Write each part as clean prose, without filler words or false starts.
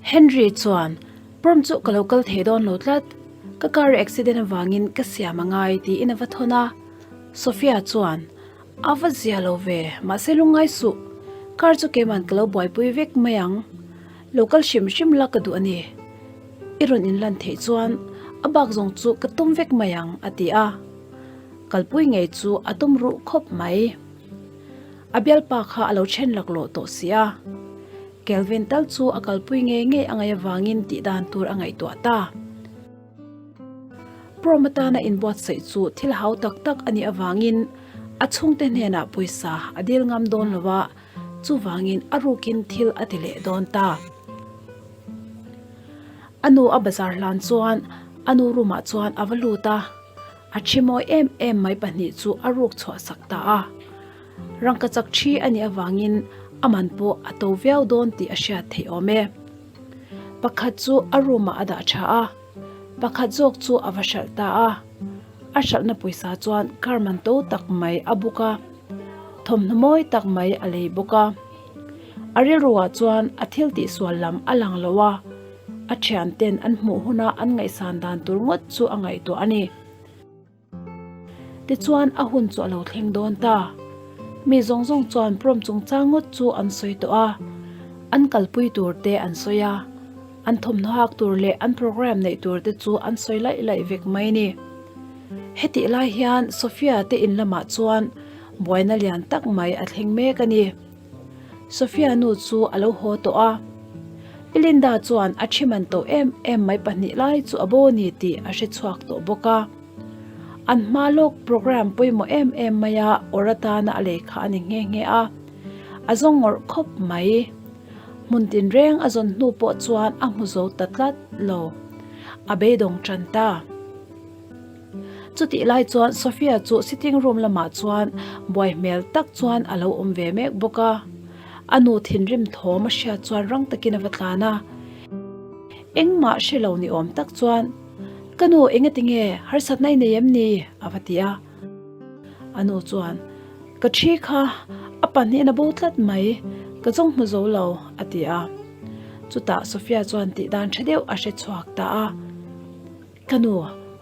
Henry chuan, Prom chu ka lo kal thei dawn lo tlat, ka car accident avangin ka siam a ngai tiin a va thawn a. Sophia chuan, A va zia lo ve, mahse lungngai suh, car chu keiman ka lo buaipui vek mai ang. Lo kal hrim hrim la ka duh a ni. I rawn inlan theih chuan a bak zawng chu ka tum vek mai ang a ti a. Kalpui ngei chu a tum ruh khawp mai. A bialpa kha a lo then laklawh tawh si a. Kelvin tal chu a kalpui ngei ngei a ngaih avangin tih dan tur a ngaihtuah ta. Prom atana inbuatsaih chu thil hau tak tak a nih avangin a chhungte hnenah pawisa a dil ngam dawn lo a, chuvangin a rukin thil a ti leh dawn ta. A nu a bazar hlan chuan a nu room ah chuan a va lut a, a thi mawi em em mai pahnih chu a ruk chhuah sak ta a. Rangkachak thi a nih avangin a man pawh a to viau dawn tih a hriat theih awm e. Pakhat chu a room ah a dah tha a, pakhat zawk chu a va hralh ta a. A hralhna pawisa chuan car man to tak mai a buk a, thawmhnaw mawi tak mai a lei bawk a. A rilruah chuan a thil tihsual lam a lang lo a, a thianten an hmuh huna an ngaihsan dan tur ngawt chu a ngaihtuah a ni. Tichuan a hun chu a lo thleng dawn ta. Mi zawng zawng chuan prom chungchang ngawt chu an sawi tawh a, an kalpui tur te an sawi a, an thawmhnaw hak tur leh an program neih tur te chu an sawi laih laih vek mai a ni. Hetih lai hian Sophia te in lamah chuan buaina lian tak mai a thleng mek a ni. Sophia nu chu a lo haw tawh a, Pi Linda chuan a thi man tawh em em mai pahnih lai chu a bo a ni tih a hre chhuak tawh bawk a. An hma lawk program pawimawh em em mai a awr atana a lei kha a ni nghe nghe a, a zawng ngawrh khawp mai. Hmun tinreng a zawn hnu pawh chuan a hmu zo ta tlat lo, a beidawng tan ta. Chutih lai chuan Sophia chu sitting room lamah chuan buai hmel tak chuan a lo awm ve mek bawk a. A nu thinrim thawm a hriat chuan rang takin a va tlan a. Engmah hre lo ni awm tak chuan, Ka nu engati nge harsatna i nei em ni? a va ti a. A nu chuan, Ka thi kha a pahnihin a bo tlat mai, ka zawng hmu zo lo, a ti a. Chutah Sophia chuan tih dan tha deuh a hre chhuak ta a. Ka nu,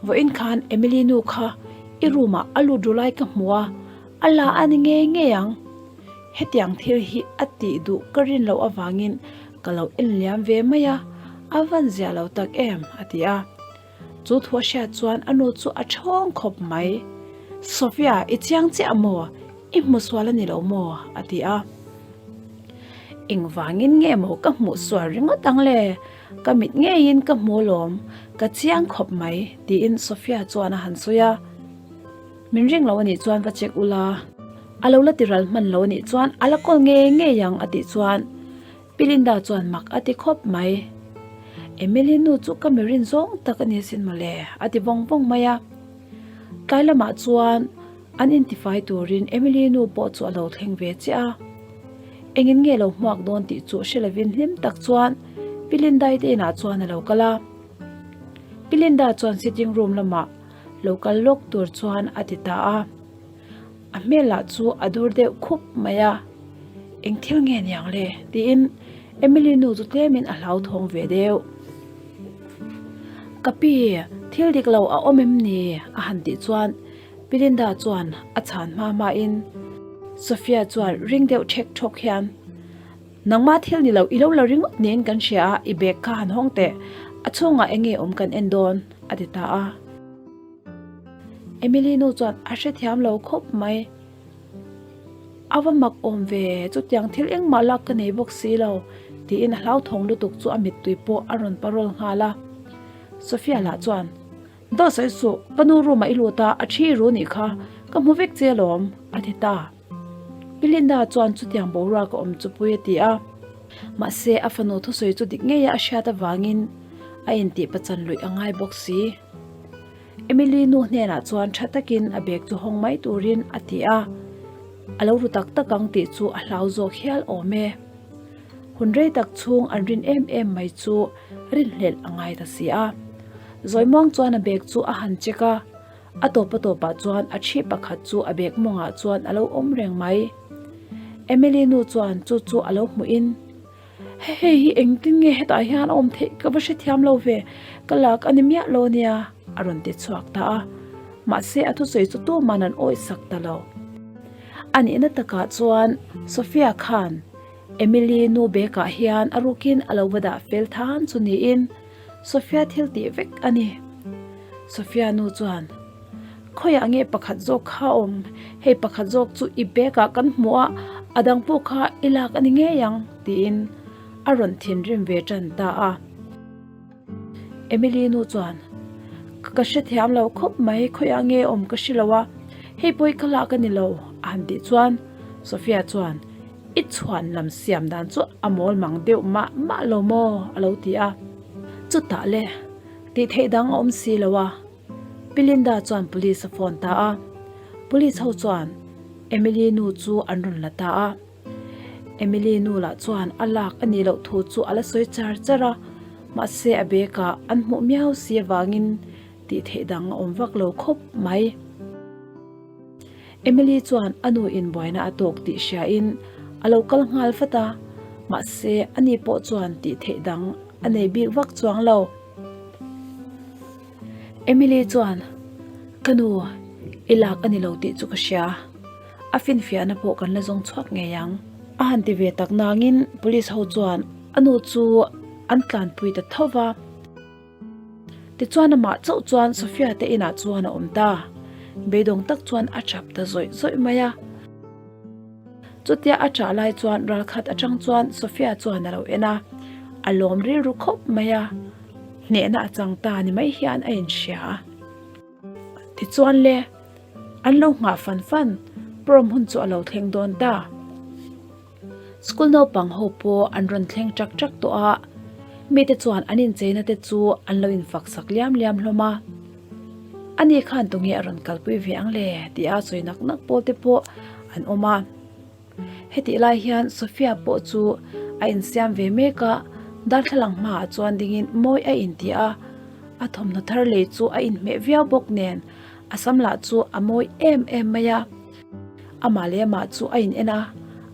vawiin khan Emily nu kha i room ah a lut ru lai ka hmu a, a la a ni ngei ngei ang. Hetiang thil hi a tih duh ka rin loh avangin ka lo en liam ve mai a, a van zia lo tak em, a ti a. Chu thu a hriat chuan a nu chu a thawng khawp mai. Sophia, i chiang chiah maw? I hmu sual a ni lo maw? a ti a. Engvangin nge maw ka hmuh sual ringawt ang le? Ka mit ngeiin ka hmu alawm, ka chiang khawp mai, tiin Sophia chuan a han sawi a. Min ring lo anih chuan va check ula, a lo la tiral hman lo anih chuan a la kawl ngei ngei ang a tih chuan Pi Linda chuan mak a ti khawp mai. Emily nu chu ka mi rin zawng tak a ni asin mawle, a ti vawng vawng mai a. Tlai lamah chuan an intifai turin Emily nu pawh chu a lo thleng ve chiah a. Engin nge lo hmuak dawn tih chu hre lovin hlim tak chuan Pi Lindai te inah chuan a lo kal a. Pi Linda chuan sitting room lamah lo kal lawk tur chuan a ti ta a. A hmelah chu a dur deuh khup mai a. Eng thil nge niang le? tiin Emily nu chu tlemin a hlauthawng ve deuh. Ka pi, thil dik lo a awm em ni? a han tih chuan Pi Linda chuan a chhan hma hmain Sophia chuan ring deuh ṭhek ṭhawk hian, Nangmah thil ni lo, i lo la ringawt niin kan hria a, i bag kha han hawng teh, a chhungah eng nge awm kan en dawn? a ti ta a. Emily nu chuan a hrethiam lo khawp mai. A va mak awm ve, chutiang thil engmah lak ka nei bawk si lo, tiin a hlauthawng lutuk chu a mittui pawh a rawn parawl nghal a. Sophia lah chuan, Daw sawi suh, ka nu room ah i lut a, a thi ru nih kha, ka hmu vek che alawm, a ti ta. Pi Linda chuan chutiang boruak a awm chu pui a ti a, mahse a fanu thusawi chu dik ngeia a hriat avangin a intih pachan luih a ngai bawk si. Emily nu hnenah chuan tha takin a bag chu hawng mai turin a ti a, a lo ru tak tak ang tih chu a hlau zawk hial awm e. Hun rei tak chhung an rin em em mai chu rinhlelh a ngai ta si a. Zawimuang chuan a bag chu a han check a, a tawp a tawpah chuan a thi pakhat chu a bag mawngah chuan a lo awm reng mai. Emily nu chuan chu chu a lo hmuhin, Hei hi engtin nge hetah hian a awm theih ka va hrethiam lo ve, ka lak a ni miah lo nia, a rawn ti chhuak ta a. Mahse a thusawi chu tuman an awih sak ta lo. A nihna takah chuan Sophia khan Emily nu bag-ah hian a rukin a lo va dah fel than chu niin Sophia thil tih vek a ni. Sophia nu chuan, Khawiah nge pakhat zawk kha a awm? Hei pakhat zawk chu i bag-ah kan hmuh a, a dang pawh kha i lak a ni ngei ang, tiin a rawn thinrim ve tan ta a. Emily nu chuan, Ka hrethiam lo khawp mai, khawiah nge awm ka hre lo a, hei pawh hi ka lak a ni lo, a han tih chuan Sophia chuan, I chhuan lam siam dan chu a mawl mang deuh mah mah lo maw? a lo ti a. Chutah le, tih theih dang a awm si lo a. Pi Linda chuan police a phone ta a. Police ho chuan Emily nu chu an rawn la ta a. Emily nu lah chuan a lak a nih loh thu chu a la sawi char char a, mahse a bag ah an hmuh miau si avangin tih theih dang a awm vak lo khawp mai. Emily chuan a nu in buaina a tawk tih hria in a lo kal nghal vat a, mahse ani pawh chuan tih theih dang a nei bik vak chuang lo. Emily chuan, Ka nu, i lak a ni lo tih chu ka hria. A finfiahna pawh kan la zawng chhuak ngei ang. A han ti ve tak nangin police ho chuan a nu chu an tlanpui ta tho va. Tichuan amah chauh chuan Sophia te inah chuan a awm ta. Beidawng tak chuan a chap ta zawih zawih mai a. Chutia a chah lai chuan ralkhat atang chuan Sophia chuan a lo en a, a lawm rilru khawp mai a, hnehna a chang ta ni mai hian a inhria a. Tichuan le, an lo nghah fan fan, prom hun chu a lo thleng dawn ta. School naupang ho pawh an rawn thleng ṭak ṭak tawh a, mite chuan an incheina te chu an lo infak sak liam liam hlawm a. Ani khan tunge a rawn kalpui ve ang le tih a sawi nak nak pawl te pawh an awm a. Hetih lai hian Sophia pawh chu a insiam ve mek a, darthlalang hmaah chuan dingin mawi a inti a, a thawmhnaw thar lei chu a inhmeh viau bawk nen a sam lah chu a mawi em em mai a. Amah leh amah chu a in en a,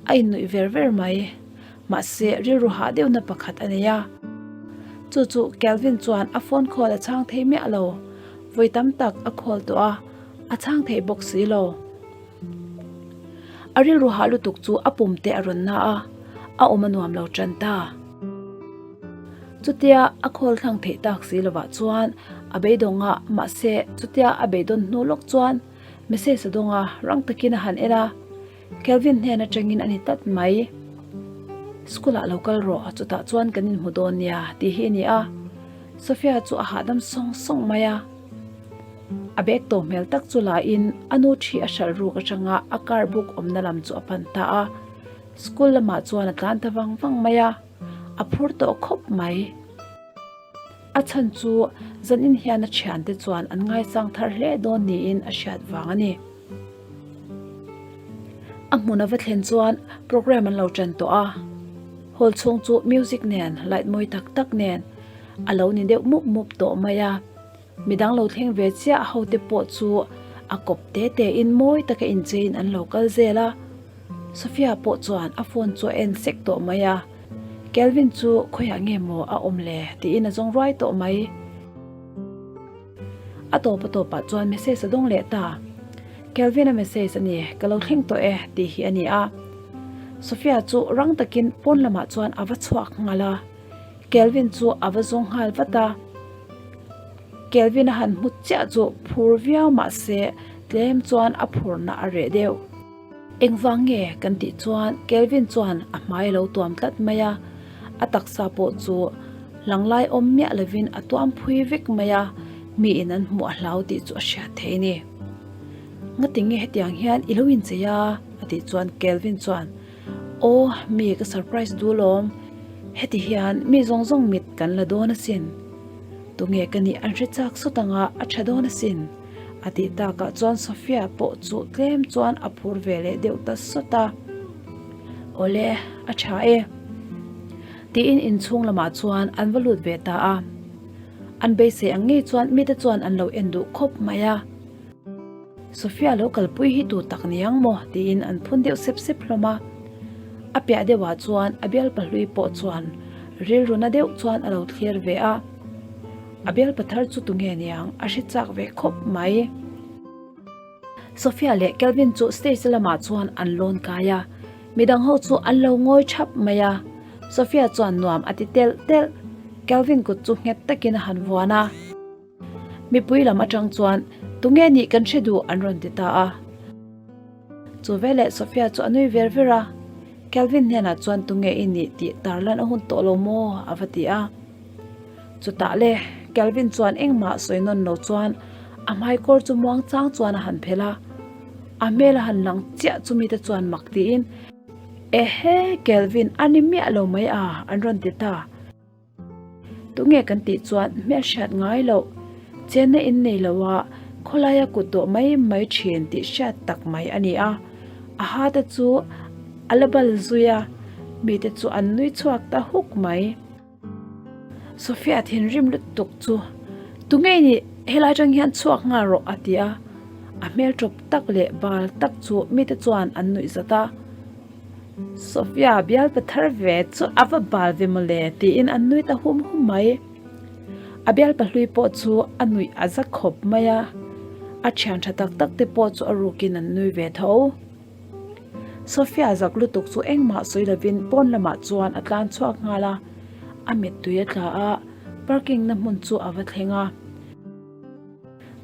a innuih ver ver mai. Mahse, rilru hah deuhna pakhat a nei a. Chu chu Kelvin chuan a phone call a chhang thei miah lo. Vawi tam tak a call tawh a, a chhang thei bawk si lo. A rilru hah lutuk chu a pum te a rawn na a, a awm a nuam lo tan ta. Chutia a call thlang theih tak si lovah chuan a beidawng a, mahse chutia a beidawn hnu lawk chuan Message a dawng a, rang takin a han en a, Kelvin hnen atangin a ni tlat mai. School ah lo kal rawh, chutah chuan kan inhmu dawn nia tih hi a ni a. Sophia chu a hahdam sawng sawng mai a. A bag tawh hmel tak chu la in a nu thi a hralh ruk atanga a car book awmna lam chu a pan ta a. School lamah chuan a tlan ta vang vang mai a, a phur tawh khawp mai. A chhan chu zanin hian a thiante chuan an ngaisang thar hle dawn niin a hriat vang a ni. A hmun a va thlen chuan program an lo tan tawh a, hall chhung chu music nen light mawi tak tak nen a lo ni deuh mup mup tawh mai a, midang lo thleng ve chiah ho te pawh chu a kawp te te in mawi taka incheiin an lo kal zel a. Sophia pawh chuan a phone chu a en sek tawh mai a, Kelvin chu khawiah nge maw a awm le tiin a zawng ruai tawh mai. A tawp a tawpah chuan message a dawng leh ta. Kelvin a message a ni, ka lo thleng tawh e tih hi a ni a. Sophia chu rang takin pawn lamah chuan a va chhuak nghal a, Kelvin chu a va zawng nghal vat a. Kelvin a han hmu chiah chu phur viau mahse tlem chuan a phurna a reh deuh. Engvang nge kan tih chuan Kelvin chuan a hmai a lo tuam tlat mai a, a taksa pawh chu langlai awm miah lovin a tuam phui vek mai a, miin an hmuh a hlau tih chu a hriat thei a ni. Ngatinge hetiang hian i lo inchei a? a tih chuan Kelvin chuan Aw mi ka surprise duh lawm, heti hian mi zawng zawng mit kan la dawn asin, tunge ka nih an hre chak sawt anga a tha dawn asin. A tih takah chuan Sophia pawh chu tlem chuan a phur ve leh deuh ta sawt a. Awle, a tha e. Tiin inchhung lamah chuan an va lut ve ta a. An beisei ang ngei chuan mite chuan an lo en duh khawp mai a. Sophia lo kalpui hi tu tak ni ang maw? tiin an phun deuh sep sep hlawm a. A piah deuhah chuan a bialpa hlui pawh chuan rilru na deuh chuan a lo thlir ve a. A bialpa thar chu tunge niang a hre chak ve khawp mai. Sophia leh Kelvin chu stage lamah chuan an lawn kai a, midang ho chu an lo ngawi thap mai a. Sophia chuan nuam a ti telh telh, Kelvin kut chu nghet takin a han vuan a. Mipui lam atang chuan tunge nih kan hre duh an rawn ti ta a. Chu veleh Sophia chu a nui ver ver a, Kelvin hnenah chuan tunge i nih tih tarlan a hun tawh lo maw a va ti a. Chutah le Kelvin chuan engmah sawi nawn lo chuan a hmaikawr chu muang chang chuan a han phelh a, a hmel a han lang chiah chumi te chuan mak tiin, Ehe Kelvin a ni miah lo mai a an rawn ti ta. Tunge kan tih chuan hmelhriat ngai loh, chenna in nei lo a, khawlaia kut dawh mai mai thin tih hriat tak mai a ni a. A ha te chu a la bal zui a, mite chu an nui chhuak ta huk mai. Sophia thinrim lutuk chu, Tunge i nih, helai atang hian chhuak nghal rawh a ti a. A hmel tawp tak leh bal tak chu mite chuan an nuih zat a. Sophia bialpa thar ve chu a va bal ve mawle tiin an nui ta hum hum mai. A bialpa hlui pawh chu a nuih a za khawp mai a, a thian tha tak tak te pawh chu a rukin an nui ve tho. Sophia zak lutuk chu engmah sawi lovin pawn lamah chuan a tlan chhuak nghal a, a mittui a tla a, parking na hmun chu a va thleng a.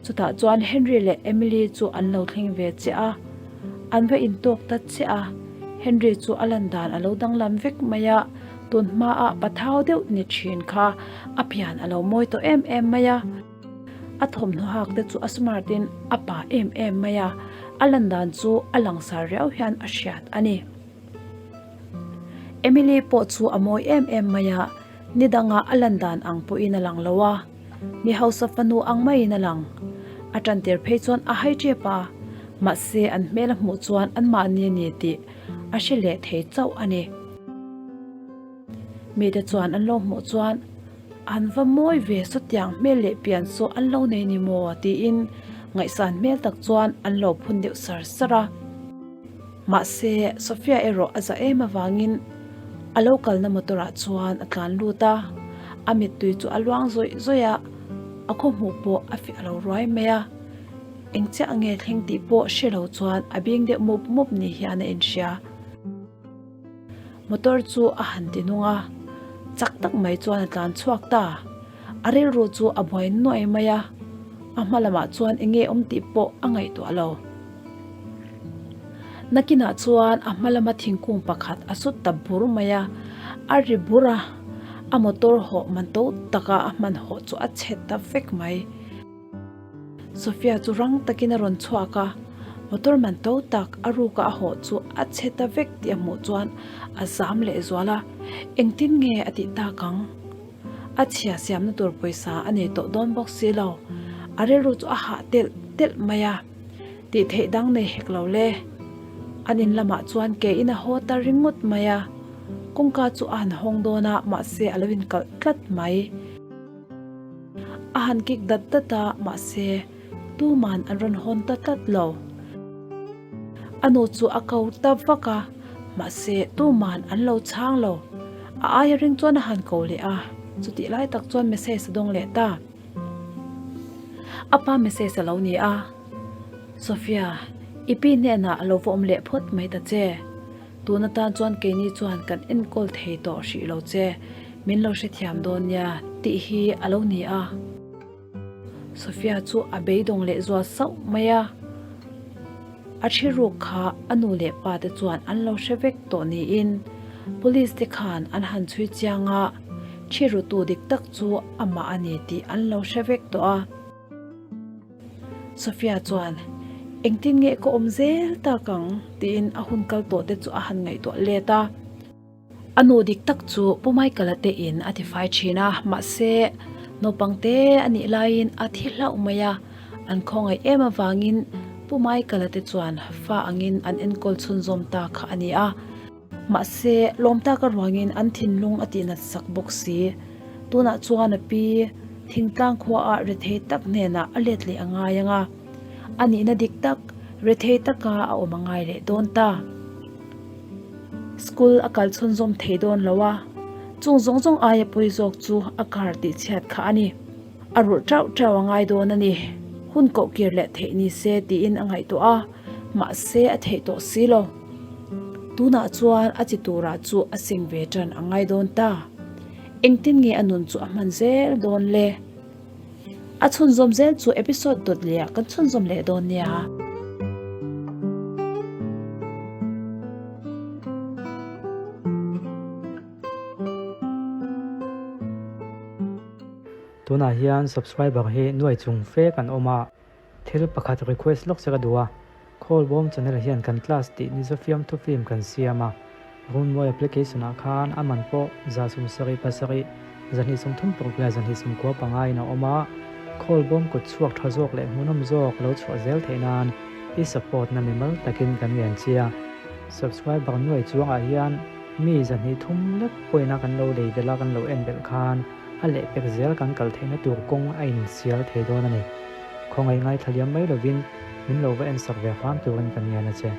Chutah chuan Henry leh Emily chu an lo thleng ve chiah a, an va intawk ta chiah a. Henry chu a lan dan a lo danglam vek mai a, tun hmaah pathau deuh ni thin kha a pian a lo mawi tawh em em mai a. A thawmhnaw hak te chu a smart in a pa em em mai a, a lan dan chu a langsar riau hian a hriat a ni. Emily pawh chu a mawi em em mai a, ni dangah a lan dan ang pawhin a lang lo a. Mi hausa fanu ang maiin a lang. A tantir phei chuan a hai tep a, mahse an hmel a hmuh chuan anmahni a ni tih a hre leh thei chauh a ni. Mite chuan an lo hmuh chuan an va mawi ve sawtiang hmel leh pian saw an lo nei ni maw tiin ngaihsan hmel tak chuan an lo phun deuh sar sar a. Mahse, Sophia erawh a za em avangin a lo kalna motor ah chuan a tlan lut a, a mittui chu a luang zawih zawih a, a khaw hmuh pawh a fiah lo ruai mai a. Eng chiah nge thleng tih pawh hre lo chuan a bing deuh mup mup ni hian a inhria. Motor chu a han ti nung a, chak tak mai chuan a tlan chhuak ta. A rilru chu a buai nuai mai a, a hma lamah chuan eng nge awm tih pawh a ngaihtuah lo. Nakinah chuan a hma lama thingkung pakhat a sut ta bur mai a, a ri bur a, a motor hawh man to taka a hman hawh chu a chhe ta vek mai. Sophia chu rang takin a rawn chhuak a, motor man to tak a ruka a hawh chu a chhe ta vek tih a hmuh chuan a zam leh zual a, engtin nge a tih tak ang? A chhia siamna tur pawisa a nei tawh dawn bawk si lo, a rilru chu a hah telh telh mai a, tih theih dang nei hek lo le. An in lamah chuan ke in a haw ta ringawt mai a, kawngka chu a han hawng dawn a, mahse a lo inkalh tlat mai. A han kik dat dat a, mahse tuman an rawn hawn ta tlat lo. A nu chu a ko ta vak a, mahse tuman an lo chhang lo. A aia ring chuan a han ko leh a, chutih lai tak chuan message a dawng leh ta. A pa message a lo ni a, Sophia, i pi hnenah a lo va awm leh phawt mai ta che. Tun atan chuan keini chuan kan enkawl thei tawh hrih lo che, min lo hrethiam dawn nia tih hi a lo ni a. Sophia chu a beidawng leh zual sauh mai a, a thi ruk kha a nu leh pa te chuan an lo hre vek tawh niin Police te khan an han chhui chiang a, thi rutu dik tak chu amah a ni tih an lo hre vek tawh a. Sophia chuan, Engtin nge ka awm zel tak ang? tiin a hun kal tawh te chu a han ngaihtuah let a. A nu dik tak chu Pu Michael-a te in a tifai thin a, mahse naupang te a nih laiin a thi hlauh mai a, an khawngaih em avangin Pu Michael-a te chuan fa angin an enkawl chhunzawm ta kha a ni a. Mahse lawm tak aruangin an thinlung a tihnat sak bawk si. Tunah chuan a pi thingtlang khuaah rethei tak hnenah a let leh a ngai ang a, a nihna dik tak rethei taka a awm a ngai leh dawn ta. School a kal chhunzawm thei dawn lo a, chung zawng zawng aia pawi zawk chu a car tihchhiat kha a ni. A rulh ṭauh ṭauh a ngai dawn a ni. Hun koh kir leh theih ni se tiin a ngaihtuah a, mahse a theih tawh si lo. Tunah chuan a chi turah chu a seng ve ṭan a ngai dawn ta. Engtin nge a nun chu a hman zel dawn le? A chhunzawm zel chu episode dawt leh ah kan chhunzawm leh dawn nia. Tunah hian subscriber hi nuai chung fe kan awm a, thil pakhat request lawk che ka duh a, Khawlbawm channel hian kan class tih ni zafiam thu film kan siam a, Runmawi application ah khan a man pawh 170 pasarih, 236 leh 295 in a awm a, Khawlbawm kut chhuak tha zawk leh hmuhnawm zawk lo chhuah zel theih nan i support na mimal takin kan ngen chia. Subscriber nuai chuangah hian mi 203 lek pawina kan lo lei belh a kan lo en belh khan a lehpek zel kan kal theihna tur kawng a insial thei dawn a ni. Khawngaih ngaithla liam mai lovin min lo va ensak ve hram turin kan ngen a che.